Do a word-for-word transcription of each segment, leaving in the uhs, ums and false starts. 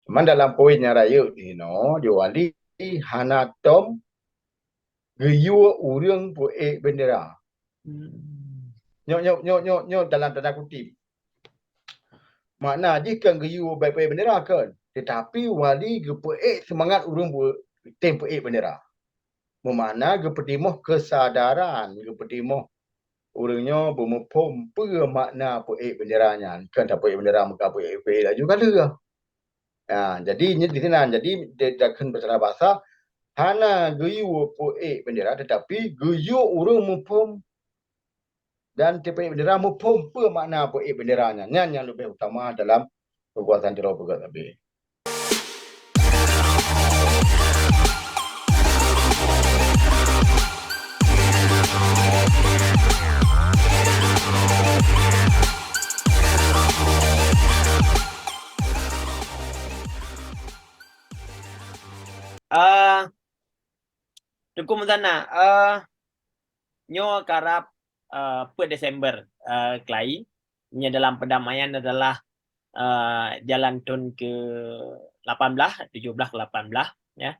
Cuman dalam poin nyang rayeuk di sinoe, di Wali hana tom geuyue ureuëng peuék bendera. Nyoe, nyoe, nyoe, nyoe, nyoe dalam tanda kutip. Makna jih kan geuyue bak peuék bendera kan, tetapi Wali geupeuék seumangat ureuëng tem peuék bendera. Meumakna geupeutimoh keusadaran, geupeutimoh ureuëng nyoe beumuphom peue makna peuék bendera nyan. Kan tapeuék bendera meuka peuék-peuék laju ka lheueh. Ha, jadi nyoe di sinan, jadi di, di, bahasa hana geuyue peuék bendera, tetapi geuyue ureuëng muphom dan tipeuék bendera muphom peue makna peuék bendera nyan. Nyan nyang leubeh utama dalam keukuasaan sidroe peugét sabe. Ah, Teungku Muzana, ah, nyoe karab, ah, peuet Desember, ah, keulayi. Nyoe dalam perdamaian adalah, ah, jalan thon ke lapan belas, tujuh belas ke lapan belas, ya.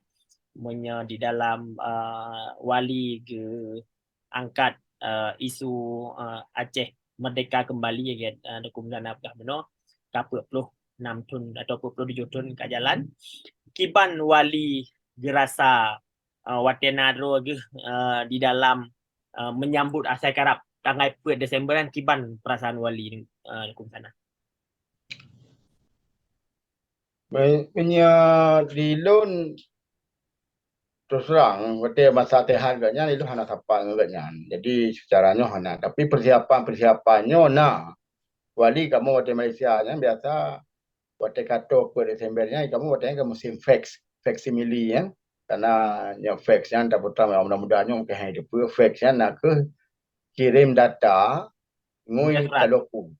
Meunyoe di dalam, ah, Wali geuangkat, ah, isu, ah, Aceh merdeka kembali, ya, ah, Teungku Muzana peugah bunoe, ka peuet ploh enam thon atau peuet ploh tujoh thon ka jalan. Kiban Wali geurasa, ah, watée na droe geuh, ah, di dalam, ah, menyambut asai karab tanggai peuet Desember nyan, kiban perasaan Wali, ah, Teungku Muzana? Me-, meunyoe di lôn, terus terang, watée masa latihan geuh nyan, ilôn hana sapat ngon geuh nyan. Jadi, secara nyoe hana. Tapi persiapan-persiapan nyoe na. Wali kamoe watée Malaysia nyan biasa watée ka tô peuet Desember nyan, kamoe watée nyan ka musim fax, faksimile nyan. Karena nyoe fax nyan, tapeutama muda-muda nyoe mungkin hana teupeue, fax nyan na kheueh kirém data ngui telepon.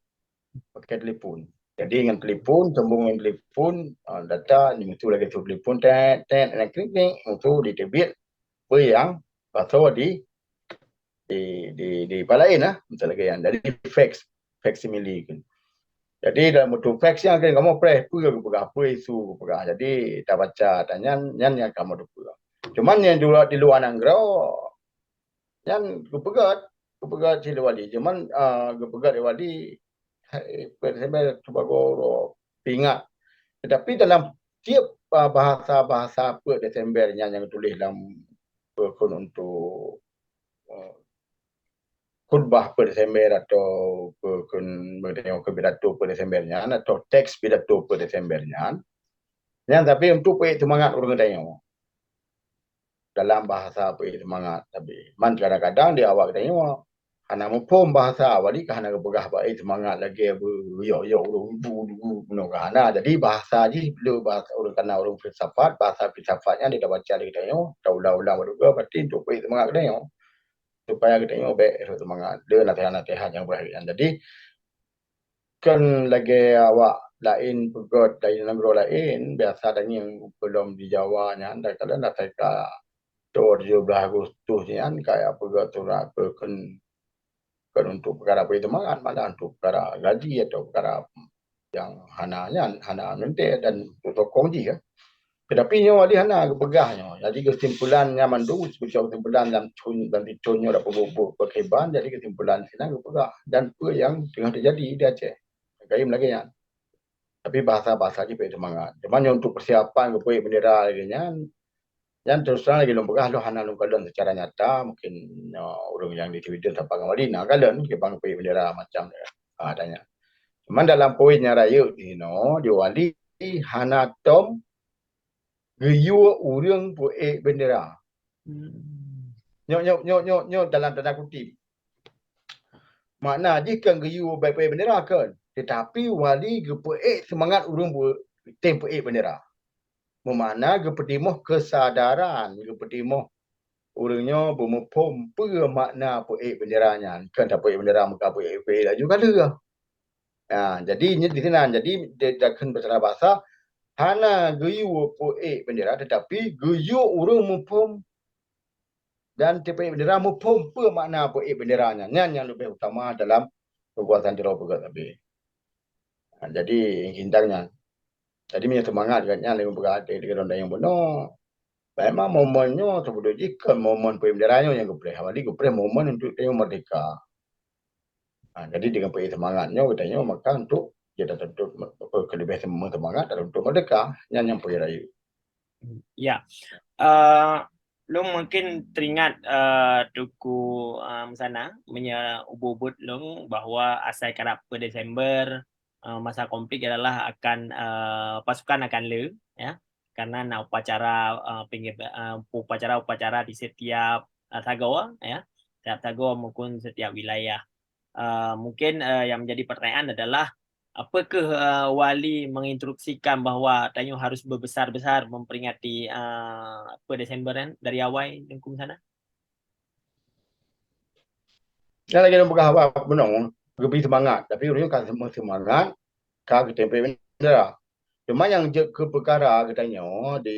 Pakai telepon. Jadi ngon telepon, sambung ngon telepon, ah, data, ni mutu lagi tu telepon, tet, tet, dan klik, klik, mutu diteubiet, peue nyang pasoe di, di, di, di palaen lah, misal lagée nyan. Jadi fax, faksimile kan. Jadi dalam mutu fax nyan kan kamoe preh, peue geupeugah, peue isu geupeugah. Jadi tabaca, tanyan, nyan nyang kamoe teupeue. Cuman nyang di luwa, di luwa nanggroe, nyan geupeugét, geupeugét cit lé Wali. Cuman, ah, geupeugét lé Wali, hai, peuet Desember sibagoe uroe peuingat. Tetapi dalam tieb, ah, bahasa-bahasa peuet Desember nyan nyang geutuléh lam peukon untuk, eh, khutbah peuet Desember atau peukon, peukon pidato peuet Desember nyan atau teks pidato peuet Desember nyan, nyan tapi untuk peuék seumangat ureuëng geutanyoe. Dalam bahasa peuék seumangat. Tapi man kadang-kadang di awak geutanyoe hana muphom bahasa, Wali ka hana geupeugah bak ék seumangat lagée beuyok-yok ureuëng bu-bu meunoe ka hana. Jadi bahasa jih le bahasa ureuëng kana ureuëng filsafat, bahasa filsafat nyan tabaca lé geutanyoe, taulang-ulang bak duga pasti untuk peuék seumangat geutanyoe. Supaya geutanyoe bék rhot seumangat. Le nasihat-nasihat nyang beubaih nyan. Jadi, kon lagée awak laén peugét dari nanggroe laén, biasa tangieng peulom di Jawa nyan, takalon asai ka tô tujoh belas Agustus nyan, kaya peugét surat peukon, kon untuk peukara peuék seumangat, malah untuk peukara gaji atau peukara nyang hana nyan, hana neuntée dan untuk sokong jih, ya. Tetapi nyoe Wali hana geupeugah nyoe. Jadi keusimpulan nyan mandum, keusimpulan lam thon, lam thon nyoe dak peubuet-buet pakriban, jadi keusimpulan sinan geupeugah dan peue nyang teungoh teujadi di Aceh. Kayém lagée nyan. Tapi bahasa-bahasa jih peuék seumangat. Cuma nyoe untuk persiapan geupeuék bendera lagée nyan, nyan terus terang lagée lôn peugah, lôn hana lôn kalon secara nyata, mungkin, uh, ureuëng nyang di Sweden sapat ngon Wali na kalon, kiban geupeuék bendera macam, ah, tanya. Cuman dalam poin nyang rayeuk di sinoe, di Wali hana tom geuyue ureuëng peuék bendera. Nyoe, nyoe, nyoe, nyoe, nyoe dalam tanda kutip. Makna jih kan geuyue bak peuék bendera kan, tetapi Wali geupeuék seumangat ureuëng bu-, tem peuék bendera. Meumakna geupeutimoh keusadaran, geupeutimoh ureuëng nyoe beumuphom peue makna peuék bendera nyan. Kan tapeuék bendera meuka peuék-peuék laju ka lheueh. Ha, jadi nyoe di sinan, jadi di, di, bahasa hana geuyue peuék bendera, tetapi geuyue ureuëng muphom dan tipeuék bendera muphom peue makna peuék bendera nyan. Nyan nyang leubeh utama dalam keukuasaan sidroe peugét sabe. Ha, jadi, gintang nyan. Jadi meunyoe seumangat geuh nyan lé peugah até lé keudroe tanyoe bunoe. Memang momen nyoe seubeutoi jih kon momen peuet bendera nyoe nyang geupreh, awali geupreh momen untuk tanyoe merdeka. Ha, jadi dengan peuet seumangat nyoe geutanyoe maka untuk jeuet tatuntut me-, apa, keuleubeh seumangat tatuntut merdeka. Nyan nyang peuet rayeuk. Ya. Eh, lôn mungkin teringat, eh, Teungku, eh, Musana, meunyoe ubit-ubit lôn bahwa asai karab peuet Desember, eh, masa konflik adalah akan, eh, pasukan akan le, ya. Karena na upacara, eh, pinggir, eh, upacara-upacara di setiap, eh, sagoe, ya. Setiap sagoe maupun setiap wilayah. Eh, mungkin, eh, yang menjadi pertanyaan adalah, apakah, eh, wali menginstruksikan bahwa tanyoe harus berbesar-besar memperingati, eh, peuet Desember nyan dari awai, Teungku Musana? Nyan lagèe lôn peugah awai bunoe, geubri seumangat, tapi ureueng ka seumangat, ka geutém peuet bendera. Cuma nyang jeuet keu peukara geutanyoe di,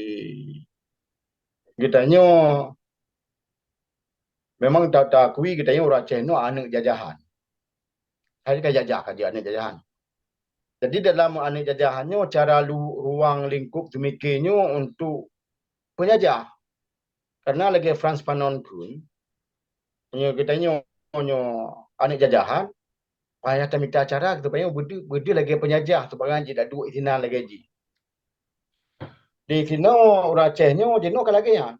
geutanyoe memang ta-, taakui geutanyoe ureueng Aceh nyoe aneuk jajahan. Hai ka jajah ka jeuet aneuk jajahan. Jadi dalam aneuk jajahan nyoe cara lu-, ruang lingkup seumiké nyoe untuk peunjajah. Karena lagèe Frantz Fanon kheun, meunyoe geutanyoe nyoe aneuk jajahan, payah tamita cara supaya beudeuh, beudeuh lagèe peunjajah supaya jih taduek sinan lagèe jih. Di sinoe ureueng Aceh nyoe jinoe ka lagèe nyan.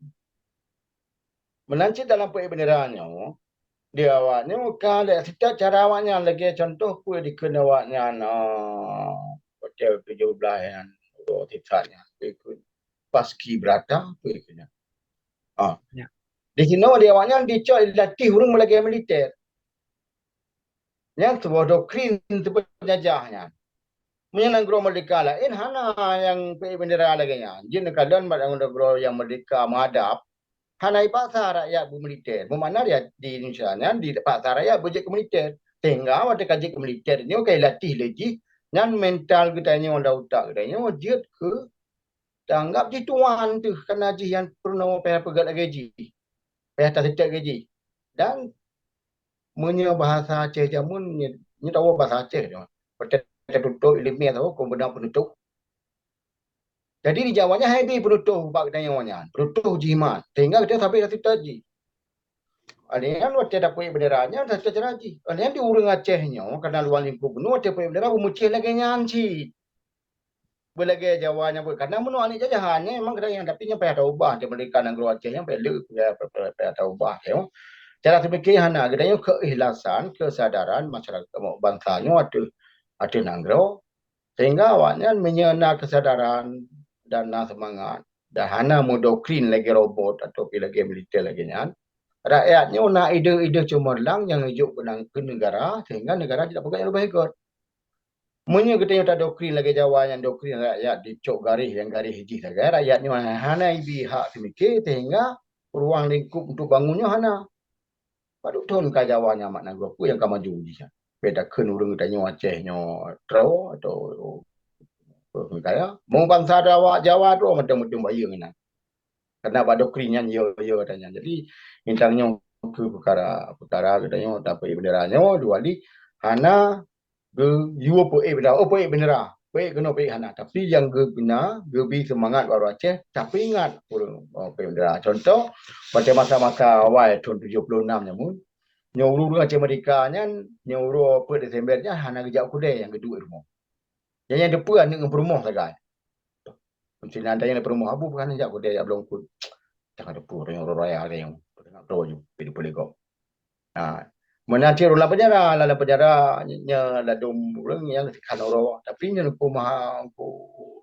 Meunan cit dalam peuet bendera nyoe, di awak nyoe ka lé setiap cara awak nyan lagèe contoh peue dikheun awak nyan, ah, hotel tujoh blaih nyan, uroe sisat nyan, peue kheun Paskibraka, peue kheun nyan. Ah. Ya. Di sinoe di awak nyan dicok dilatih ureueng meulagèe militer. Nyan saboh doktrin teupeujajah nyan. Meunyoe nanggroe merdeka laén hana nyang peuék bendera lagèe nyan. Jeuet neukalon bak nanggroe nyang merdeka meuadab, hana jipaksa rakyat beumiliter. Meumakna di, di Indonesia nyan dipaksa rakyat beujeuet keu militer. Sehingga watèe ka jeuet keu militer nyoe ka jilatih lé jih, nyan mental geutanyoe dan utak geutanyoe jeuet keu taanggab jih tuan teuh, karena jih nyang peurunoe payah peugèt lagèe jih, payah taseutôt lagèe jih. Dan meunyoe bahasa Aceh jameun, nyoe, nyoe tawoe bahasa Aceh nyoe. Watèe tatutoe ileumèe tawoe kon beuna peunutôh. Jadi di Jawa nyan hai bi peunutôh bak geutanyoe nyan, peunutôh jih mat, sehingga geutanyoe sabe taseutôt jih. Alèh nyan watèe tapeuék bendera nyan taseutôt cara jih. Alèh nyan di ureueng Aceh nyoe karena luwa lingkup bunoe watèe peuék bendera beumeucéh lagèe nyan cit. Beulagèe Jawa nyang buet. Karena meunoe aneuk jajahan nyan memang kadang nyan, tapi nyan payah taubah, di merdeka nanggroe Aceh nyan payah le, payah, payah, payah taubah, ya. Cara seumiké hana, geutanyoe keukhlasan, keusadaran masyarakat bansa nyoe ateueh, ateueh nanggroe. Sehingga awak nyan meunyoe na keusadaran dan na seumangat, dan hana meudoktrin lagèe robot ataupun lagèe militer lagèe nyan, rakyat nyoe na ideh-ideh cemerlang nyang jijok keu nang-, keu negara, sehingga negara jeuet tapeugah nyang leubeh göt. Meunyoe geutanyoe tadoktrin lagèe Jawa nyang doktrin rakyat dicok garéh nyang garéh jih sagai, rakyat nyoe hana ibi hak seumiké sehingga ruang lingkup untuk bangun nyoe hana. Padub thon ka Jawa nyan mat nanggroe, peue nyang ka maju jih nyan? Beda kheun ureueng geutanyoe Aceh nyoe troe atau kaya. Meu bansa Jawa, Jawa troe mantong-mantong bayeue nginan. Karena bak doktrin nyan yo, yo gata nyan. Jadi, bintang nyoe keu peukara, peukara geutanyoe tapeuék bendera nyoe, dua li hana geuyue peuék bendera, oh, peuék bendera, peuék keunoe peuék hana. Tapi nyang geubina, geubi seumangat bak ureueng Aceh, tapi ingat ureueng, oh, peuék bendera. Contoh, pada masa-masa awai thon tujoh ploh nam nyan, nyoe ureueng Aceh Merdeka nyan, nyoe uroe peuet Desember nyan hana geujak u keudè, nyang geuduek rumoh. Nyan nyang teupeue aneuk ngon peurumoh sagai. Meusinan tanyoe peurumoh abu bukan jak keudè jak bloe eungkôt. Jangan teupeue tanyoe uroe raya tanyoe. Teupeue ju, pih teupeue lé gob. Ha, meunan cit ureueng lam peunjara, lam peunjara nyoe ladôm ureueng nyang sikhan uroe. Tapi nyoe Teungku Maha, Teungku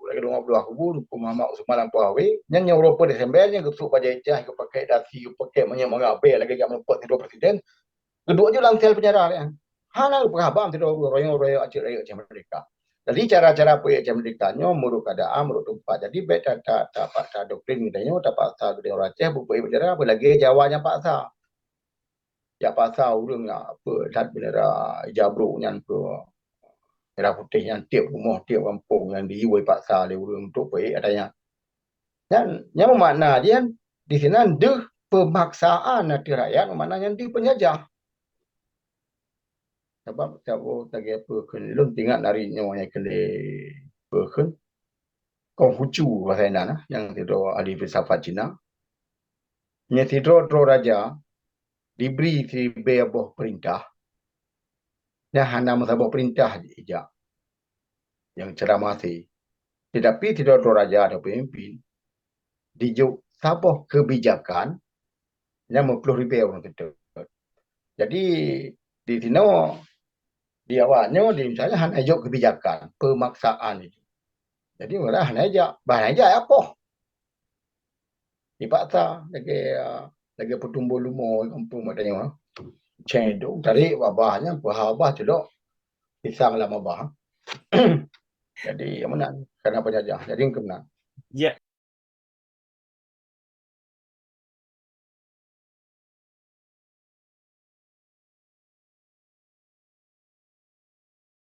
lagèe dua belas kubu, Teungku Muhammad Usman Lampu Awe, nyan nyoe uroe peuet Desember nyan geusôk bajèe cah, geupakèk dasi, geupakèk meunyoe meugabe lagèe jak meureumpok sidroe presiden. Geuduek ju lam sel peunjara nyan. Hana geupeugah bang sidroe royong-royong Aceh rayeuk Aceh Merdeka. Jadi cara-cara peuék Aceh Merdeka nyoe meurok keadaan, meurok teumpat. Jadi bèk ta-, ta-, tapaksa doktrin geutanyoe, tapaksa geutanyoe ureueng Aceh beupeuék bendera, beulagèe Jawa nyang paksa. Jak paksa ureueng nyang peue that bendera ija brôk nyan keu merah putéh nyan tiep rumoh, tiep gampông nyan diyue paksa lé ureueng untuk peuék ata nyan. Nyan, nyan meumakna jih kan, di sinan deuh peumaksaan ateueh rakyat, meumakna nyan deuh peunjajah. Sabab, sabab lagèe peue kheun, lôn teuingat nari nyoe nyang keu lé peue kheun. Konghucu bahasa Inan, nyang sidroe ahli filsafat Cina. Nyang sidroe-droe raja dibri siribèe boh peurintah, nyang hana meusaboh peurintah ijak, nyang ceramah si. Tetapi sidroe-droe raja atau pemimpin dijok saboh keubijakan nyang meuploh ribèe ureueng teuteuet. Jadi di sinoe, di awak nyoe, di misalnya hana jok keubijakan peumaksaan itu. Jadi malah hana jak, bah hana jak apoh. Dipaksa lagèe, lagèe peutumbô lumo kampung mak tanyoe. Ceng itu tarék babah nyan, peuha babah cedok pisang lam babah. Jadi meunan kana penjajah. Jadi keunan. Ya.